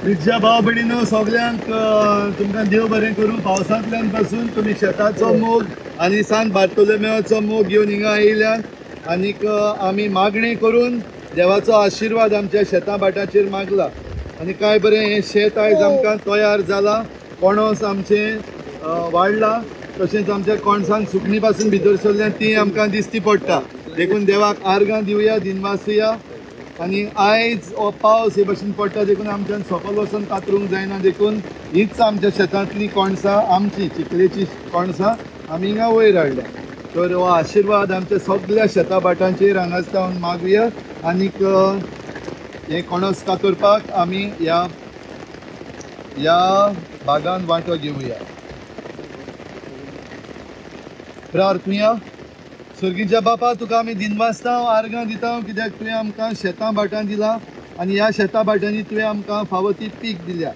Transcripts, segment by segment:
क्रिस्त्या भाव भयणीनो सगल्यांक तुमकां देव बरें करूं. पावसांतल्यान पासून तुमी शेताचो मोग आनी सान बार्तोलोमेवाचो मोग घेवन हिंगा आयिल्ल्यान आनीक आमी मागणी करून देवाचो आशिर्वाद आमच्या शेतां भाटाचेर मागला. आनी काय बरें हें शेत आयज आमकां तयार जालां. पणस आमचें वाडलां, तशेंच आमच्या कणसान सुकणी पासून भितर सरल्या ती आमकां दिसती पडटा. देखून देवाक आर्गां दिवया, दिनवासुया. आनी आयज हो पावस हे भशेन पडटा देखून आमच्यान सकयल वचून कातरूंक जायना. देखून हीच आमच्या शेतांतली कणसां, आमची चिखलेची कणसां आमी हिंगा वयर हाडल्या. तर हो आशिर्वाद आमच्या सगल्या शेता भाटांचेर हांगाच सावन मागुया. आनीक हें कणस कातरपाक आमी ह्या ह्या बागान वांटो घेवया. प्रार्थुया. स्वर्गीच्या बापा, तुका आमी दिनवासता, आर्गां दिता, कित्याक तुवें आमकां शेतां भाटां दिलां आनी ह्या शेतां भाटांनी तुवें आमकां फावो ती पीक दिल्या.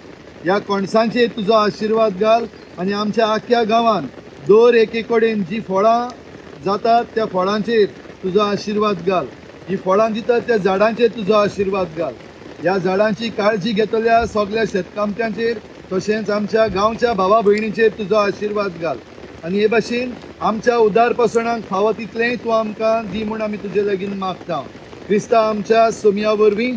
ह्या कणसांचेर तुजो आशिर्वाद घाल आनी आमच्या आख्ख्या गांवांत दर एके कडेन जी फळां जातात त्या फळांचेर तुजो आशिर्वाद घाल. जी फळां दितात त्या झाडांचेर तुजो आशिर्वाद घाल. ह्या झाडांची काळजी घेतल्या सगल्या शेतकामत्यांचेर तशेंच आमच्या गांवच्या भावा भयणीचेर तुजो आशिर्वाद घाल. आनी हे भाशेन आमच्या उदारपसणाक फावो तितलेंय तूं आमकां दी म्हूण आमी तुजे लागीं मागता, क्रिस्ता आमच्या सोमया वरवीं.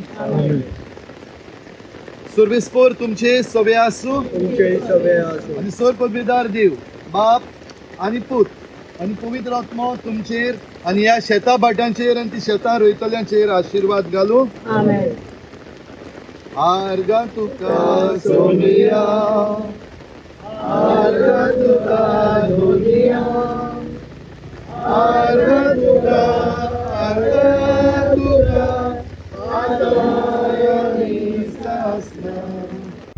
सर्वेस्पोर तुमचे सवे आसूं. तुमचे सगळे आसूं. आनी सोर पदवीदार देव बाप आनी पूत आनी पवित्र आत्मो तुमचेर आनी ह्या शेता भाटांचेर आनी ती शेतां रोयतल्यांचेर आशिर्वाद घालूं. आमेन. आर्गां तुका सोमिया, आर्गां तुका धोनिया, आर्गां तुका, आर्गां तुका, आतां आनी सासणां.